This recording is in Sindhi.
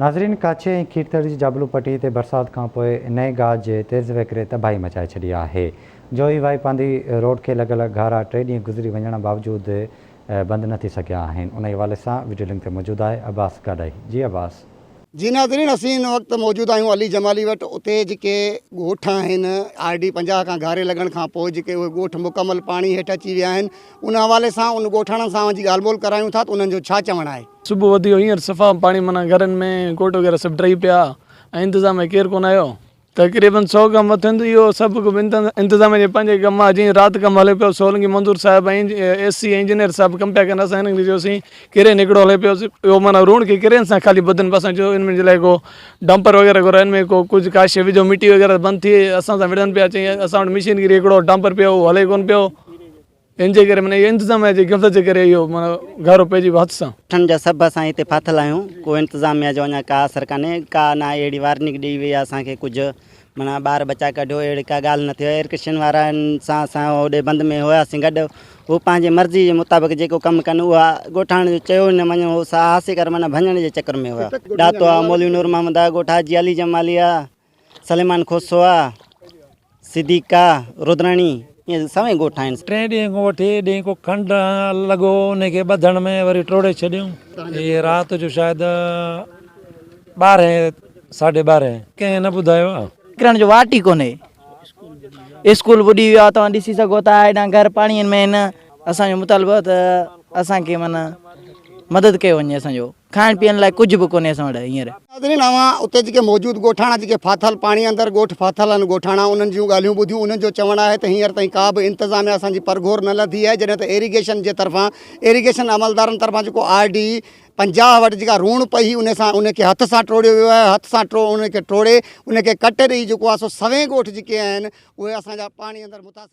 ناظرين ڪاڇي ۽ کيرٿر جي جابلو پٽي تي برسات کانپوء نئين گاج جي تيز وهڪري تباهي مچائي ڇڏي آهي. جوهي وائي پانڌي روڊ کي لڳل گهارا ٽي ڏينهن گذري وڃڻ باوجود بند نه ٿي سگهيا آهن. انهي حوالي سان وڊيو لنڪ تي موجود آهي عباس گاڏاهي. جي عباس. جي ناظرين اسين هن وقت موجود آهيون علي جمالي وٽ اتي جيڪي ڳوٺ آهن آر ڊي 50 کان گهاري لڳڻ کان پوء جيڪي اهي ڳوٺ مڪمل پاڻي هيٺ اچي ويا آهن ان حوالي سان ان ڳوٺاڻن سان اوهان جي ڳالهه ٻولهه ڪرايون ٿا ته انهن جو ڇا چوڻ آهي. صبح وڌي ويو هينئر صفا پاڻي معنيٰ گهرن ۾ ڪوٽ وغيره سڀ ڊهي پيا ۽ انتظام ۾ ڪير ڪونه آيو. تقريبن سو کان مٿي هوندو اهو سڀ انتظام جي پنهنجي ڪم آ جيئن رات ڪم هلي پيو سولنگي منظور صاحب ۽ ايس سي انجنيئر صاحب ڪم پيا ڪن اسان هنن کي چيوسين ڪرين هڪڙو هلي پيو اهو معنيٰ روڻ کي ڪرين سان خالي ٻڌن پيا اسان چيو ان ۾ جي لاء ڪو ڊمپر وغيره گهرائي ان ۾ ڪو ڪجهه ڪا شي وجهو مٽي وغيره بند ٿئي اسان سان وڙهن پيا چئي اسان وٽ مشين گري هڪڙو ڊمپر پيو اهو هلي ڪونه پيو. ان جي ڪري معنيٰ اهو انتظاميا جي غفلت جي ڪري اهو معنيٰ گهارو پئجي ويو هٿ سان. ڳوٺن جا سڀ اسان هتي ڦاٿل آهيون ڪو انتظاميا جو اڃا ڪا اثر ڪانهي ڪا نه اهڙي وارننگ ڏئي وئي آهي اسان کي ڪجهه معنيٰ ٻار ٻچا ڪڍيو اهڙي ڪا ڳالهه نه ٿي آهي ايرڪشن وارن سان اسان هوڏي بند ۾ هياسين گڏ هو پنهنجي مرضي جي مطابق جيڪو ڪم ڪن اها ڳوٺاڻن جو چيو نه مڃيو هو ساهسي ڪر معنيٰ ڀڃڻ جي چڪر ۾ هيا ڏاتو آهي مولوي نور محمد آهي ڳوٺ حاجي علي جمالي آهي سليمان کوسو آ، صديق آ، رودراڻي ائين سوين ڳوٺ آهن. ٽئين ڏينهن کان وٺي ڏينهن ڪو کنڊ لڳو ان کي ٻڌڻ ۾ وري ٽوڙي ڇڏيون. هي رات جو شايد ٻارهين ساڍي ٻارهين. ڪنهن نه ٻڌايو آ. نڪرڻ جو واٽ ئي ڪونهي. اسڪول ٻڏي ويو آ توهان ڏسي سگهو ٿا هيڏانهن گهر پاڻي ۾ آهن. اسان جو مطالبو آ ته اسان کي معنيٰ مدد ڪيو وڃي اسان جو. کائڻ پيئڻ لاء ڪجهه به ڪونهي اسان وٽ هينئر. ناظرين اوهان اتي جيڪي موجود ڳوٺاڻا جيڪي ڦاٿل پاڻي اندر ڳوٺ ڦاٿل آهن ڳوٺاڻا انهن جون ڳالهيون ٻڌيون انهن جو چوڻ آهي ته هينئر تائين ڪا به انتظاميا اسان جي پرگهور نه لڌي آهي جڏهن ته ايريگيشن جي طرفان ايريگيشن عملدارن طرفان جيڪو آر ڊي 50 وٽ جيڪا روڻ پئي هئي ان سان ان کي هٿ سان ٽوڙيو ويو آهي هٿ سان ٽو ان کي ٽوڙي ان کي ڪٽ ڏئي جيڪو آهي سو سوين ڳوٺ جيڪي آهن اهي اسان جا پاڻي اندر متاثر.